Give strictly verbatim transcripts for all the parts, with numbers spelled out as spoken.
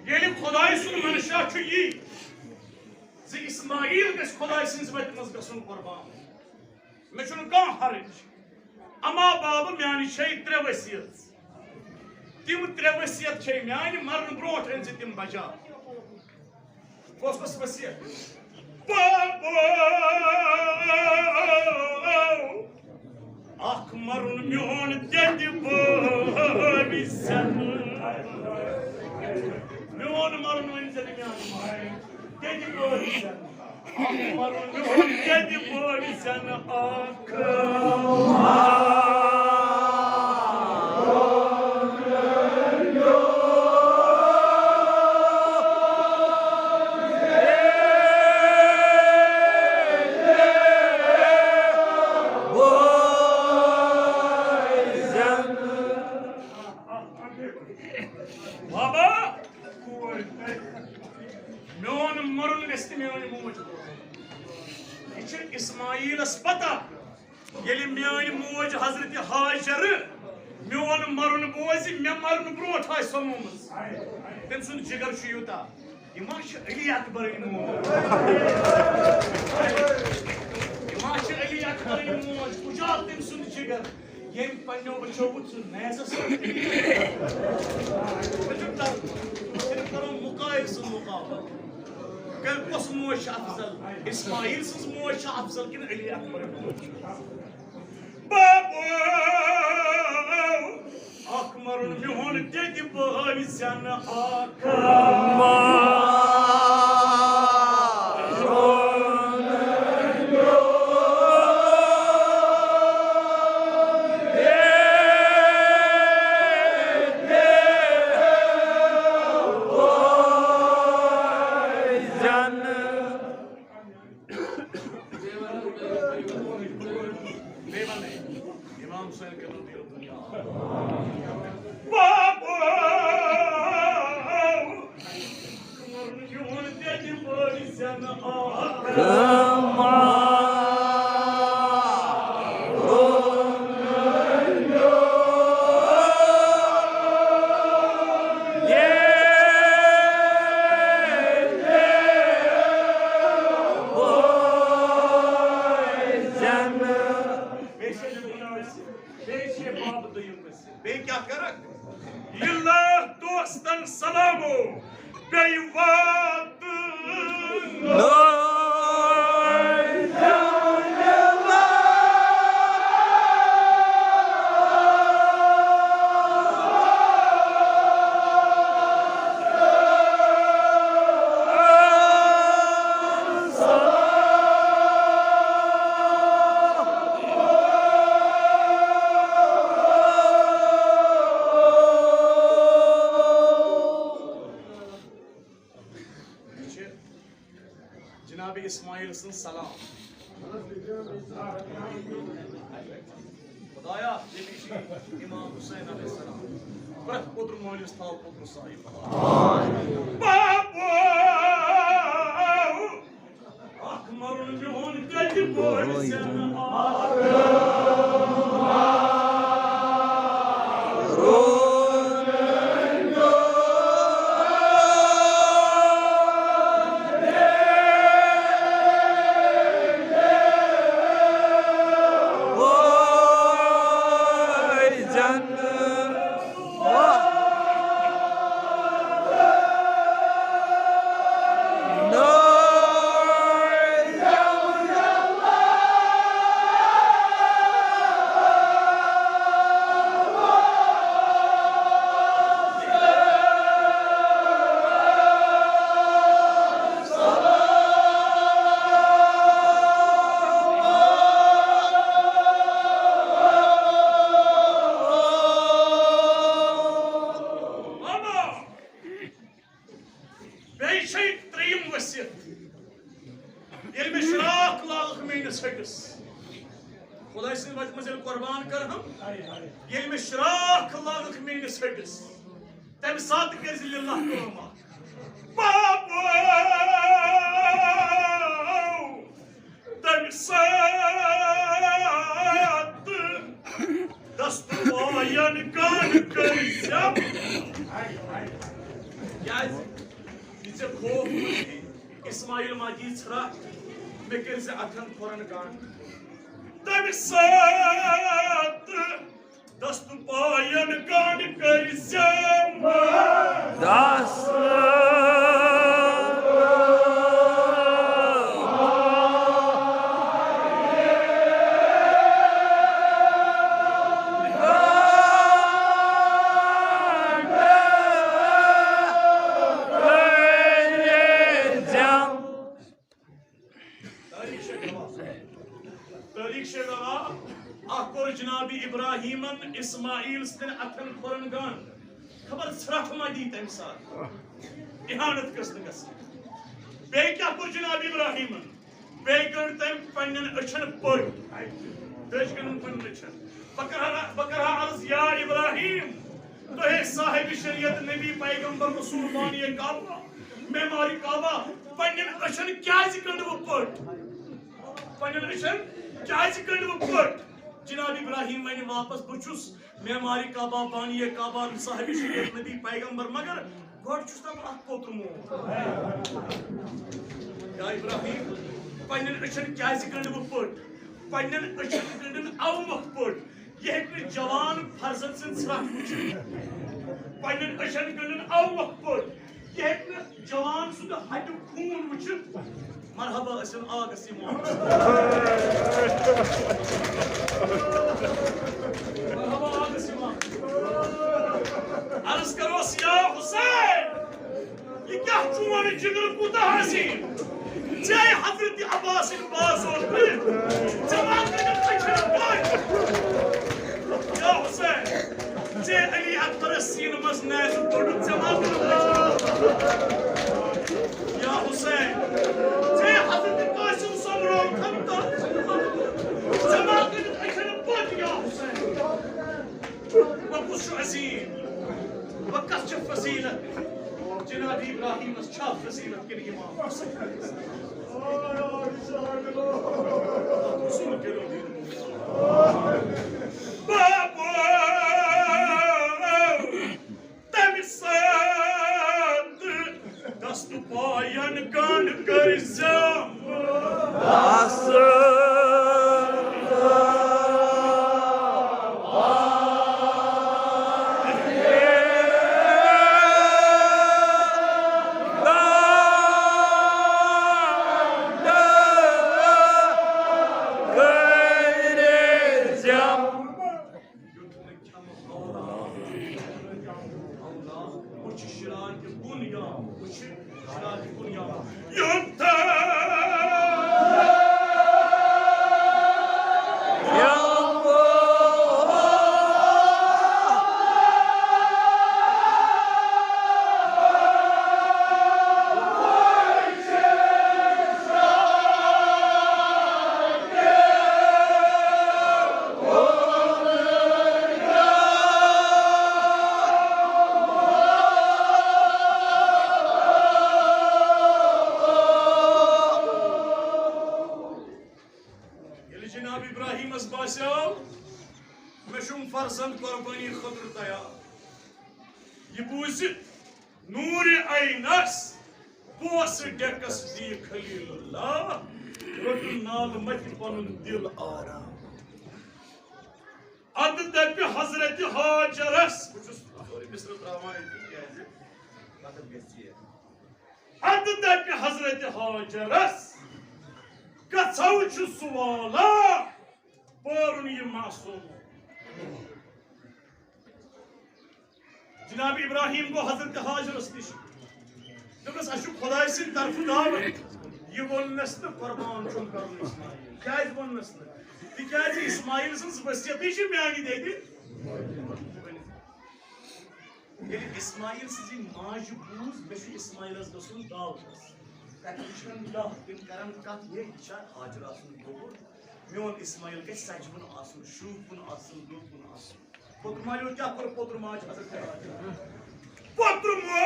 ییٚلہِ خۄداے سُنٛد منشا چھُ یی زِ اسماعیل گژھِ خۄداے سٕنٛزِ وتہِ منٛز گژھُن قۄربان، مےٚ چھُنہٕ کانٛہہ حرج۔ اما بابہٕ، میانہِ چھے ترٛےٚ وصیت۔ تِم ترٛےٚ وصیت چھے میانہِ مرنہٕ برونٛٹھ أنۍ زِ تِم بجا۔ کۄس کۄس وصیت؟ بابو، اکھ مرُن میون دٮ۪دِ بٲوِ زٮ۪نہٕ۔ میون مرُن ؤنۍ زِ نہٕ میانہِ ماجہِ دٮ۪دِ بٲوِ زٮ۪نہٕ۔ اکھ مرُن میون دٮ۪دِ بٲوِ زٮ۪نہٕ اکھ۔ بابا، میون مرُن گژھِ نہٕ میٲنۍ موج بوزٕنۍ۔ یہِ چھِ اسماعیلس پتہ۔ ییٚلہِ میٲنۍ موج حضرت ہاجر میون مرُن بوزِ، مےٚ مرنہٕ برونٛٹھ آسہِ سۄ مومٕژ، تٔمۍ سُنٛد جگر چھُ یوٗتاہ۔ یہِ ما چھِ علی اکبرٕنۍ موج؟ یہِ ما چھِ علی اکبرٕنۍ موج؟ کُجا تٔمۍ سُنٛد جگر؟ ییٚمۍ پننیو أچھو وُچھ سُہ نیزس۔ صرف کرو مقابلہٕ سُنٛد مقابلہٕ۔ کٔمۍ کۄس موج چھِ افضل؟ اسماعیل سٕنٛز موج چھِ افضل کِنہٕ علی اکبرٕنۍ موج؟ بابو، اکھ مرُن میون دٮ۪دِ بٲوِ زٮ۪نہٕ اکھ۔ بیٚیہِ وَنَے، امام حسین کٔرِن دِل دُنیا۔ بابا، یِہُنٛد تہِ دِمٲغ زٮ۪نہٕ آ۔ بیٚیہِ چھِ یہِ بُناوٕژ، بیٚیہِ چھِ یہِ باب دوٚیِم ؤسِتھ۔ بیٚیہِ کیٛاہ کَرَکھ؟ لِلہ دوستَن سَلامو، بیٚیہِ واتہٕ۔ یہِ چھِ جناب اسماعیل سٕنٛز سلام۔ خدایا، ییٚمِچ امام حسین علیہ السلام۔ پرٛٮ۪تھ پوٚتُر مٲلِس تھاو پوٚتُر صاحب۔ بابو، اکھ مرُن میون کتہِ بوزِ نہٕ آ۔ بیٚیہِ چھے ترٛیٚیِم ؤسیت۔ ییٚلہِ مےٚ شراکھ لاگکھ میٲنِس ۂٹِس، خۄداے سٕنٛدِ وتہِ منٛز ییٚلہِ قۄربان کرہم، ییٚلہِ مےٚ شراکھ لاگکھ میٲنِس ۂٹِس، تَمہِ ساتہٕ کٔرۍ زِ لِلہ کٲم اکھ۔ بابو! تَمہِ ساتہٕ دستوایَن کَن کٔرۍ زٮ۪و۔ کیٛازِ؟ ژےٚ خوف مہ دی، اسماعیل مہ دی ژھرٹھ، مےٚ کٔرۍ زِ اتھن کھۄرن گنڈ۔ تمہِ ساتہٕ دست پاین گنڈ کٔرۍ زٮ۪م۔ دست تٲریٖخ چھےٚ گواہ۔ تٲریٖخ چھےٚ گواہ، اکھ کوٚر جناب ابراہیمن اسماعیل سٕنٛدٮ۪ن اتھن کھۄرن گنڈ۔ خبر ژھرٹھ ما دی تمہِ ساتہٕ۔ اہانت گٔژھ نہٕ گژھٕنۍ۔ بیٚیہِ کیٛاہ کوٚر جناب ابراہیمن؟ بیٚیہِ گٔنڈ تٔمۍ پننٮ۪ن أچھن پٔٹۍ۔ دٔج گٔنڈٕن پننٮ۪ن أچھن۔ بہٕ کرٕ ہا، بہٕ کرٕ ہا عرض، یا ابراہیم، تۄہے صاحب شریعت، نبی، پیغمبر، رسول، بانی کعبہ، معمار کعبہ، پننٮ۪ن أچھن کیازِ گٔنڈوٕ پٔٹۍ؟ پننٮ۪ن أچھن کیازِ گٔنڈوٕ پٔٹۍ؟ جناب ابراہیم ونہِ واپس، بہٕ چھُس معمار کعبہ، بانی کعبہ، صاحب شریعت، نبی، پیغمبر، مگر گۄڈٕ چھُس نا بہٕ اکھ پوٚتُر مول۔ یا ابراہیم، پننٮ۪ن أچھن کیازِ گٔنڈوٕ پٔٹۍ؟ پننٮ۪ن أچھن گٔنڈٕن اَوٕ مۄکھٕ پٔٹۍ، یہِ ہیٚکہِ نہٕ جوان فرزند سٕنٛز ژھرٹھ وٕچھِتھ۔ پننٮ۪ن أچھن گٔنڈٕن اَوٕ مۄکھٕ پٔٹۍ، یہِ ہیٚکہِ نہٕ جوان سُنٛد ہٹیُک خوٗن وٕچھِتھ۔ مرحبا ٲسِن آغس امام۔ مرحبا آغس امام۔ عرض کروس، یا حسین، یہِ کیٛاہ چون جگر کوٗتاہ حسین؟ ژےٚ حضرت عباس سٕنٛدۍ بازو تُلِتھ، ژےٚ ما کٔرِتھ أچھن پٔٹۍ؟ یا حسین، ژےٚ علی اکبرس سیٖنہٕ منٛز نازُک کوٚڑُتھ، ژےٚ ما کٔرِتھ أچھن؟ یا حسین، ژےٚ حضرت قاسم سۄمبروو خندق، ژےٚ ما کٔرِتھ أچھن پٔٹۍ؟ یا حسین، وۄنۍ کُس چھُ عظیٖم؟ وۄنۍ کَس چھےٚ فضیٖلت؟ جناب ابراہیمس چھا فضیٖلت کِنہٕ امام حسین؟ بابو، تَمہِ ساتہٕ دست پاین گنڈ کٔرۍ زٮ۪م۔ یُتھ نہٕ کھٮ۪مہٕ اللہ، اللہ، وٕچھ شرارکہِ بُن گام، وٕچھ شرارکہِ بُن گام۔ یُتھ ییٚلہِ جناب ابراہیمس باسیو، مےٚ چھُم فرزند قربانی خٲطرٕ تیار، یہِ بوٗزِتھ نوٗرِ عینس، پونٛسہٕ ڈیکس دی خلیل اللہ، روٚٹُن نالہٕ متہِ پنُن دِل آرام۔ ادٕ دپہِ حضرت ہاجرس، بہٕ چھُس سورُے مصرٕ تراوان أتی، کیازِ مطلب گژھِ یہِ۔ ادٕ دپہِ حضرت ہاجرس، گژھو چھُ سُہ والا پٲرُن یہِ معصوم۔ جناب ابراہیم گوٚو حضرت ہاجرس نِش۔ دوٚپنس، "اسہِ چھُ خدایہِ سٕنٛدِ طرفہٕ دعوت۔" یہِ ووٚننس نہٕ قربان چھُم کرُن اسماعیل۔ کیازِ ووٚننس نہٕ؟ تِکیازِ اسماعیل سٕنٛز وصیتٕے چھِ میانہِ دٮ۪دِ۔ ییٚلہِ اسماعیل سٕنٛزِ ماجہِ بوٗز، مےٚ چھُ اسماعیلس گژھُن دعوتس۔ تتہِ وٕچھن دہ، تِم کرن کتھ، ہے، یہِ چھا ہاجرہ سُنٛد گوٚبُر؟ میون اسماعیل گژھِ سجوُن آسُن، شوٗبوُن آسُن، لوٗبوُن آسُن۔ پوٚتُر مالیو کیٛاہ کوٚر؟ پوٚتُر ماج حضرت ہاجرہ۔ پوٚتُر ماج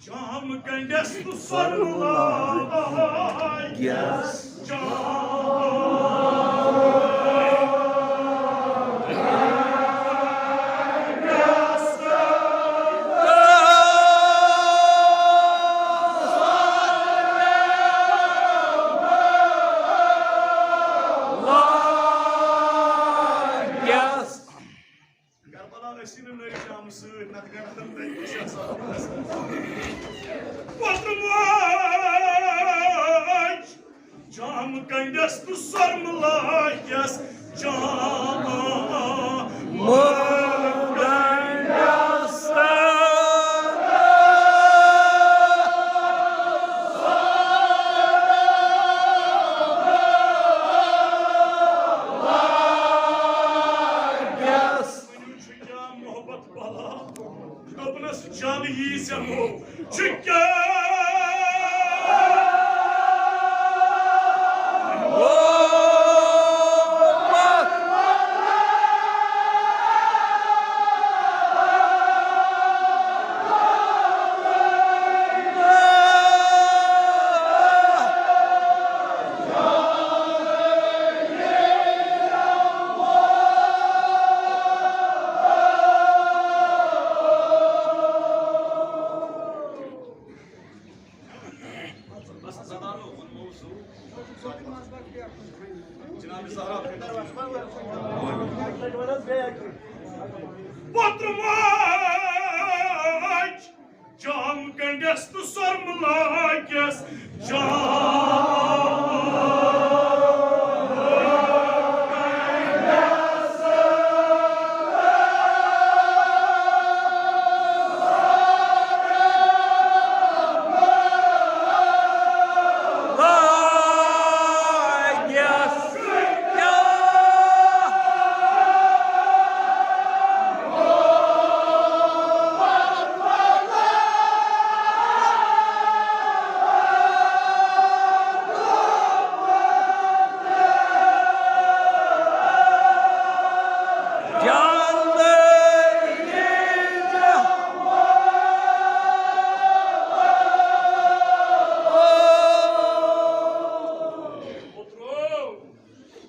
جام گنڈس تہٕ سۄنہٕ لاگٮ۪س۔ جام گنڈس تہٕ سۄرمہٕ لاگٮ۪س جام۔ محبت بلا۔ دوٚپنَس، جل یی ژےٚ مو چھُ کیٛاہ؟ جناب زہرا۔ پوٚتُم آج جام گنڈس تہٕ سۄرمہٕ لاگٮ۪س جام۔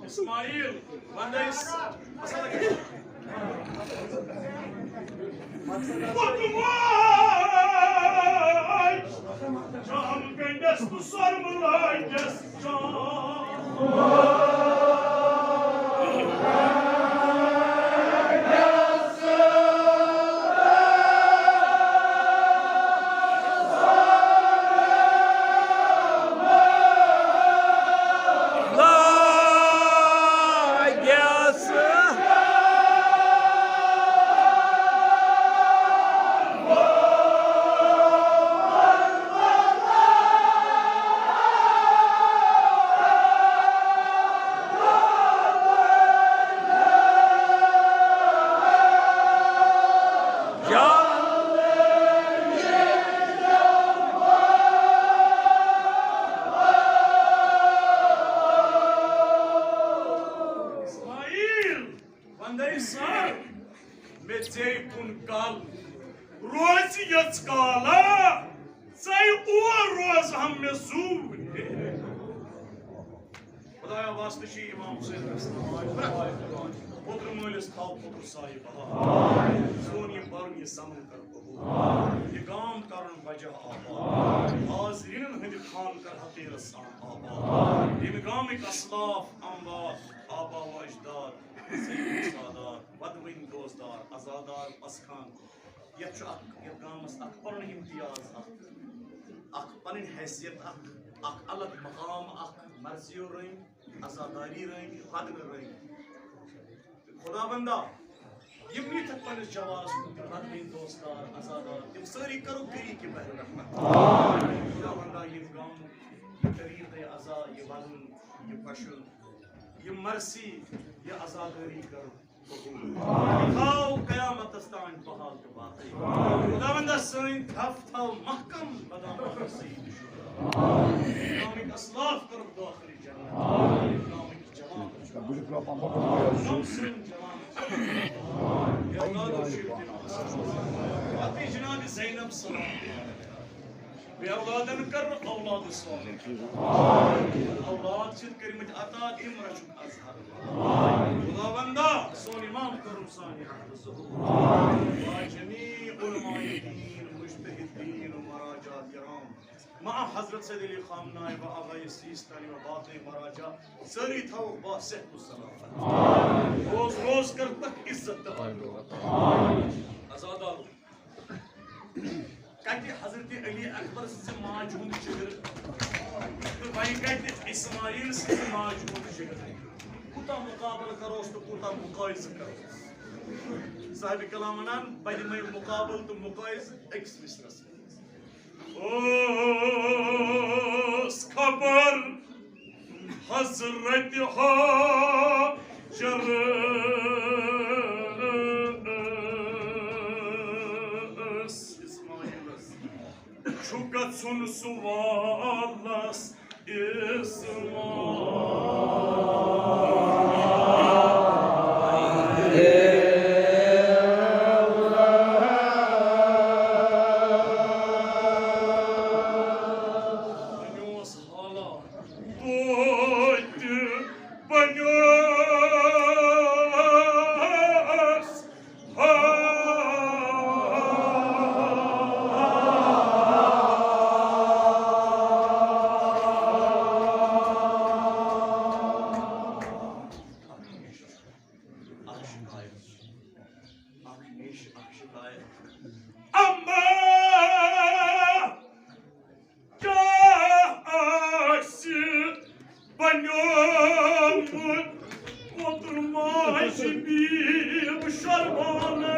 اسماعیل، وندے س-، جام گنڈس تہٕ سۄرمہٕ لاگٮ۪س جام۔ اسماعیل، وندے سر، مےٚ ژے کُن کل روزِ یٔژ کالہ ژے اور روزہم مےٚ زوٗ۔ خدایا، واسطہٕ چھُ امام حسین علیہ السلام۔ پوٚتُر مٲلِس تھاو پوٚتُر سایہِ بہار۔ سون یہِ پرُن، یہِ سمن کر قبول۔ یہِ گام کرُن بجا آباد۔ حاضریٖنن ہٕنٛدِ خان کر حقیٖرس سان آباد۔ ییٚمہِ گامٕکۍ اسلاف، اموات، آبا و اجداد، سید سادات، ودوٕنۍ دوستدار، عزادار، پسخان۔ یتھ چھُ اکھ، یتھ گامس اکھ پنُن امتیاز، اکھ، اکھ پنٕنۍ حیثیت، اکھ، اکھ الگ مقام، اکھ مرضی رٔنگۍ، عزاداری رٔنگۍ، ودنہٕ رٔنگۍ۔ خدا بندہ، یِم نِتھ پننِس جوارس کُن تِم ودوٕنۍ دوستدار، عزادار، تِم سٲری کرو گری کہ بحر رحمت۔ خدا بندہ، یِم گامُک یہِ طریقہ عزا، یہِ ودُن، یہِ پشُن، یہِ مرثی، یہِ عزاداری کرو۔ تھاو قیامتس تام بحال تہٕ باقی۔ خداوندا، سٲنۍ تھپھ تھاو محکم، بدام سید شکر۔ امامٕکۍ اسلاف کرُکھ دٲخل جنت۔ امامٕکۍ جوان۔ امام سٕنٛدۍ جوان۔ یہِ اولاد چھُ ییٚتہِ۔ پتہٕ جناب زینب سلام۔ بے اولادن کر اولاد صالح۔ اولاد چھِ کٔرمٕتۍ عطا، تِم رچھُکھ اظہر۔ خداوندا، سون امام کرُن سانہِ حق ظہور۔ با جمیع علماء دین، مجتہدین و مراجع کرام، مع حضرت سید علی خامنہ و آغای سیستانی و باقی مراجع، سٲری تھاوو با صحت و سلامت۔ روز روز کر تک عزت تہٕ آبرو۔ عزادارو، کتہِ حضرت علی اکبر سٕنٛزِ ماجہِ ہُنٛد چہرٕ تہٕ وۄنۍ کتہِ اسماعیل سٕنٛزِ ماجہِ ہُنٛد ذکر؟ کوٗتاہ مقابلہٕ کروس تہٕ کوٗتاہ مقٲیسہٕ کروس؟ صاحب کلام ونان، بہٕ دِمے مقابلہٕ تہٕ مقٲیسہٕ أکِس مصرس منٛز۔ اوس خبر حضرت ہاجرس چھُ گژھُن سُوالس اسماعیل۔ بنیوس حالات توتہِ بنیوس اما کیٛاہ آسہِ بنیومُت اوترٕ ماجہِ بیٖب شرمانہٕ؟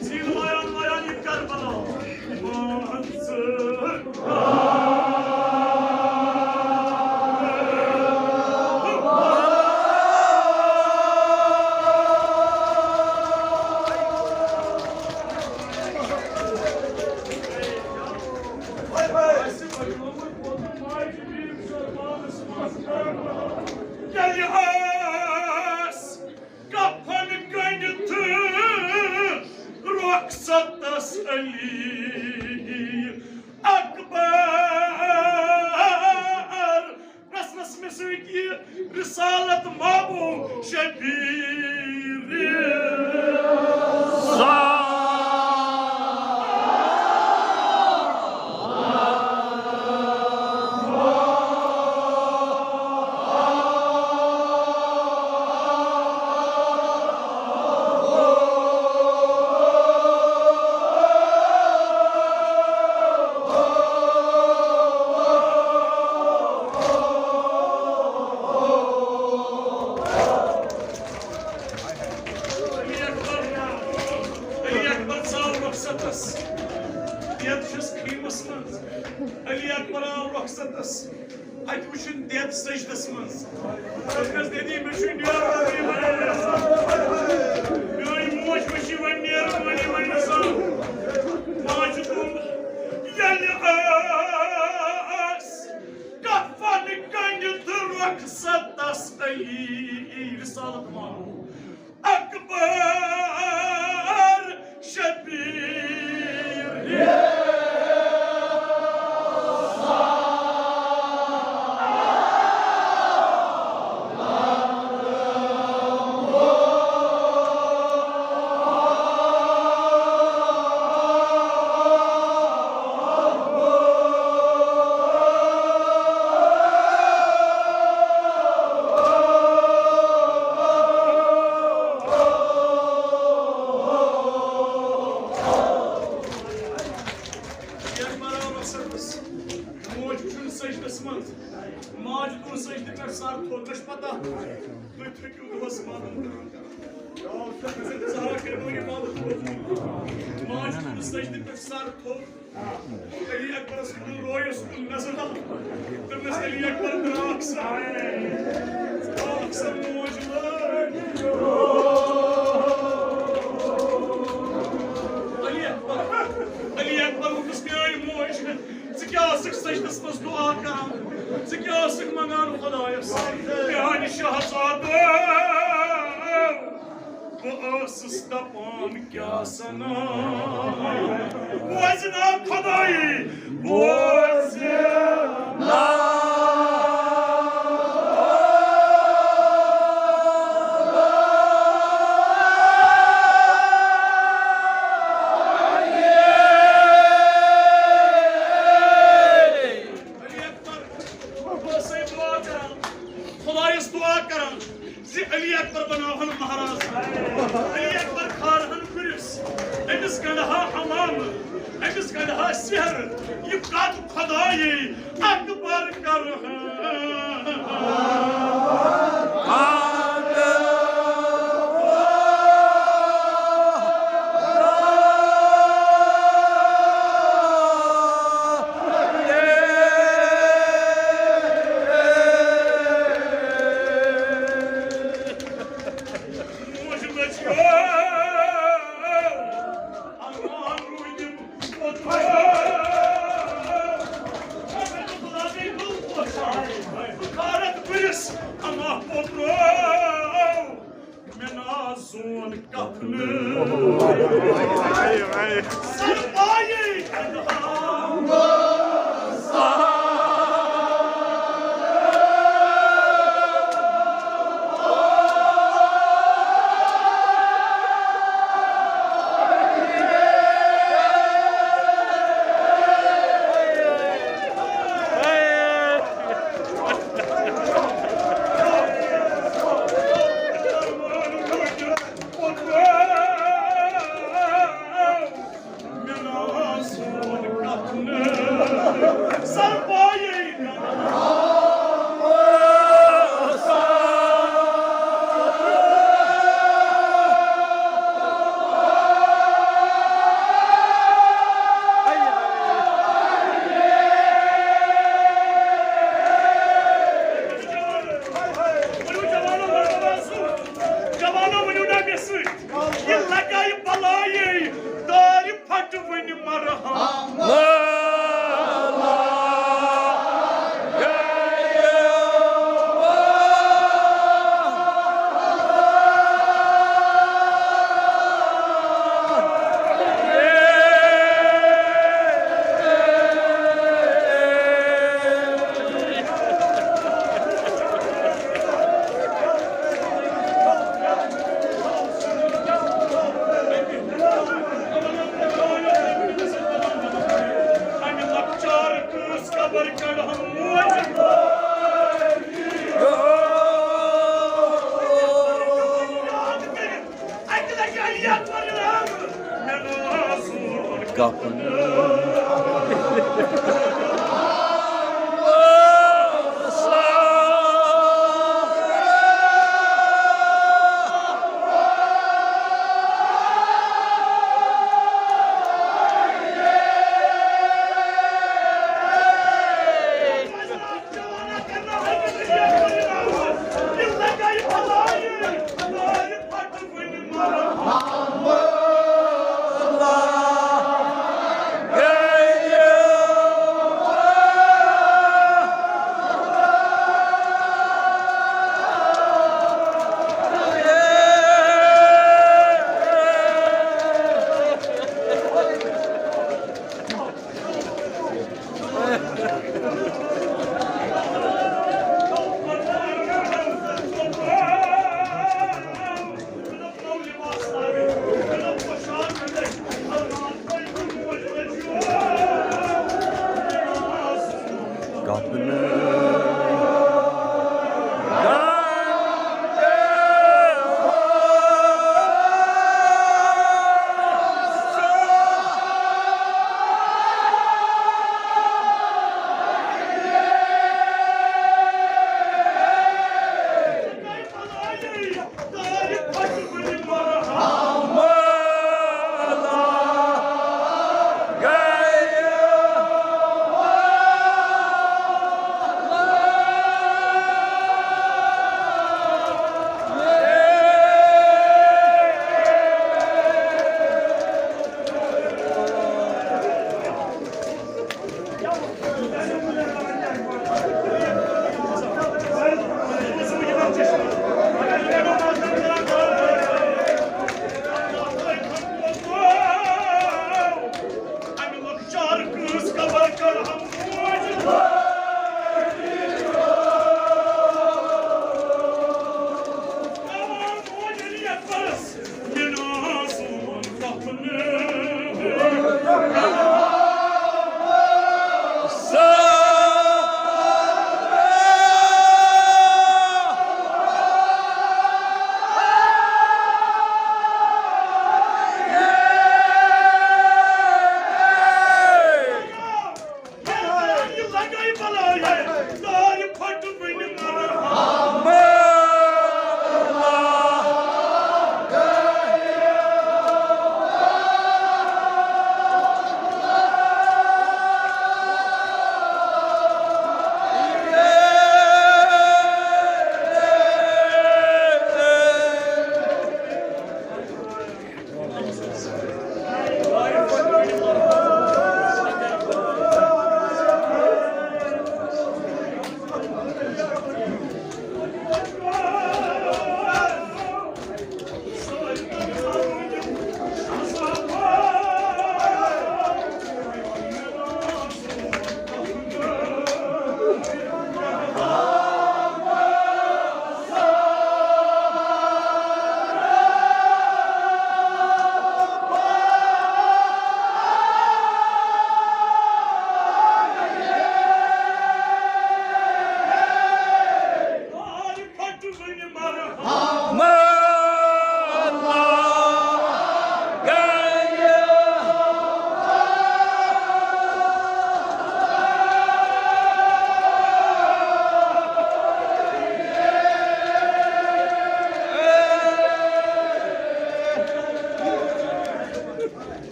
زیٖر وایان وایان یہِ کربلا۔ مان ژٕ۔ ییٚلہِ آس کفن گٔنٛڈِتھ رۄخصتس علی اکبر۔ پرٛژھنس مےٚ سۭتۍ یہِ رسالت مابو شبیر۔ علی اکبر، علی اکبر ژاو رۄخصتس۔ یتھ چھس خیمس منٛز۔ علی اکبر آو رۄخصتس۔ اتہِ وٕچھُن دٮ۪د سجدس منٛز۔ دوٚپنس، "دٮ۪دی، مےٚ چھُ نیرُن وۄنۍ۔ میٲنۍ موج وٕچھِ وۄنۍ نیرُن وۄنۍ، وۄنۍ نہٕ زانٛہہ۔" ماجہِ دوٚپ، ییٚلہِ ٲس کفن گٔنٛڈِتھ رۄخصتس علی رسالت مانو۔ اکبر شبیر۔ موج وٕچھُن سجدس منٛز۔ ماجہِ تُل سجدٕ پٮ۪ٹھ سر تھوٚد۔ مےٚ چھُ پتہ، تُہۍ تھٔکِو دۄہس عبادت کران کران۔ زہرا کٔرِو عبادت قبوٗل۔ ماجہِ تُل سجدٕ پٮ۪ٹھ سر تھوٚد۔ علی اکبرس کُن رویس کُن نظر۔ دوٚپنس، علی اکبر، بیٛاکھ سا، بیٛاکھ سا موج لٲج۔ علی اکبر، علی اکبر ووٚنُس، میٲنۍ موج، ژٕ کیٛاہ ٲسٕکھ سجدس منٛز دُعا کران؟ ژٕ کیٛاہ ٲسٕکھ منٛگان خۄدایس؟ میانہِ شہزادٕ، بہٕ ٲسٕس دپان، کیٛاہ سنا بوزِ نا خۄدایہِ، بوزِ نا۔ علی اکبر، بہٕ ٲسَے دُعا کران، خۄدایَس دُعا کران زِ علی اکبر بناوہن مہراز، علی اکبر کھارہن گُرِس، أمۍ أمِس کَڑٕ ہا اَمان، أمِس کَڑٕ ہا سِحر، یہِ کَتھ خۄدایے اَکبر کَرٕ ہا۔ موج بچیو، اَرمان روٗدِم اوترٕ۔ بھارت گُرِس اَما پوترو، مےٚ ناز زون کفنہٕ۔ سرپائی گنٛدہا۔ جوانو، ؤنِو نا مےٚ سۭتۍ، یہِ لگایہِ بلایے، دارِ پھٹوٕنۍ مرہم۔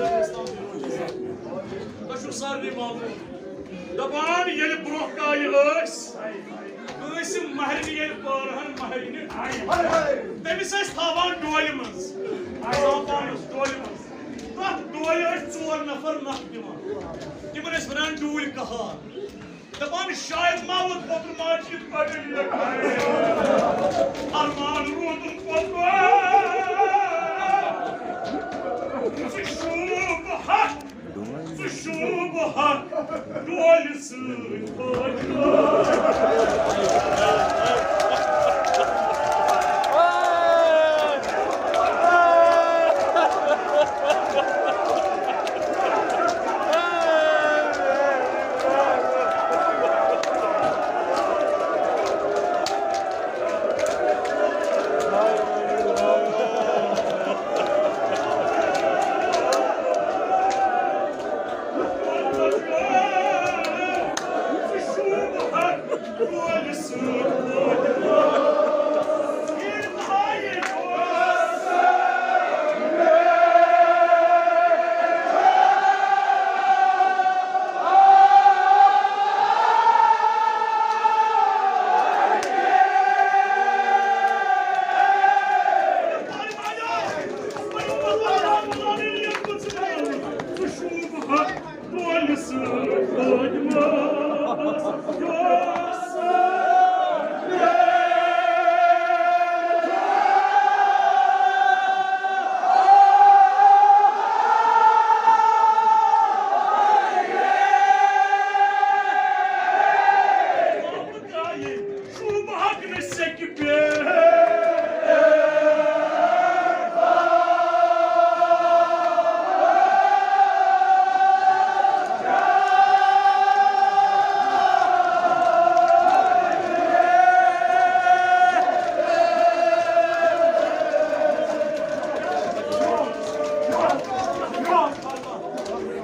تۄہہِ چھُو سارنٕے معلوم۔ دَپان ییٚلہِ برٛونٛہہ کالہِ ٲسۍ، کٲنٛسہِ مہرِنہِ ییٚلہِ پٲرہَن مہرِنہِ، تٔمِس ٲسۍ تھاوان ڈولہِ منٛز، تھاوان پانَس ڈولہِ منٛز۔ تَتھ ڈولہِ ٲسۍ ژور نفر نَکھ دِوان، تِمَن ٲسۍ وَنان ڈوٗلۍ کہار۔ دَپان شاید ما ووت پوٚتُر ماجہِ یِتھ پٲٹھۍ لیکھان۔ ارمان روٗدُم پوٚتُر۔ ژٕ شوٗب حق، ژٕ شوٗب حق، ڈولہِ سۭتۍ پٲٹھۍ۔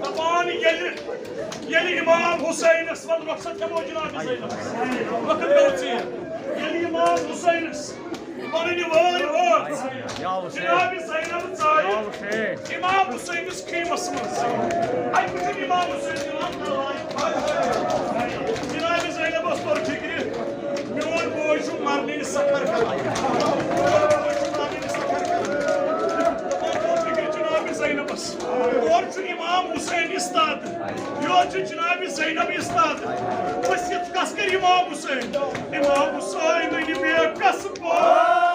دَپان ییٚلہِ، ییٚلہِ امام حسینس، وَن رۄخصت ہٮ۪مو جناب زینبس، وقت گوٚو ژیر۔ ییٚلہِ امام حسینس پنٕنۍ وٲرۍ وٲژ، جناب زینب ژایہِ امام حسینس خیمس منٛز۔ اَتہِ وٕچھُن امام حسین دِوان دعوایہِ۔ جناب زینبس توٚر فِکرِ، میون بوے چھُ مرنٕے سفر کران۔ میون بوے چھُ مرنٕے سفر کران۔ توٚر فِکرِ جناب زینبس، اورٕ چھُ امام حسین استاد، یورٕ چھُ جناب زینب استاد۔ ؤسِتھ کس کٔرۍ امام حسین؟ امام حسین أنۍ مےٚ کس پٲٹھۍ؟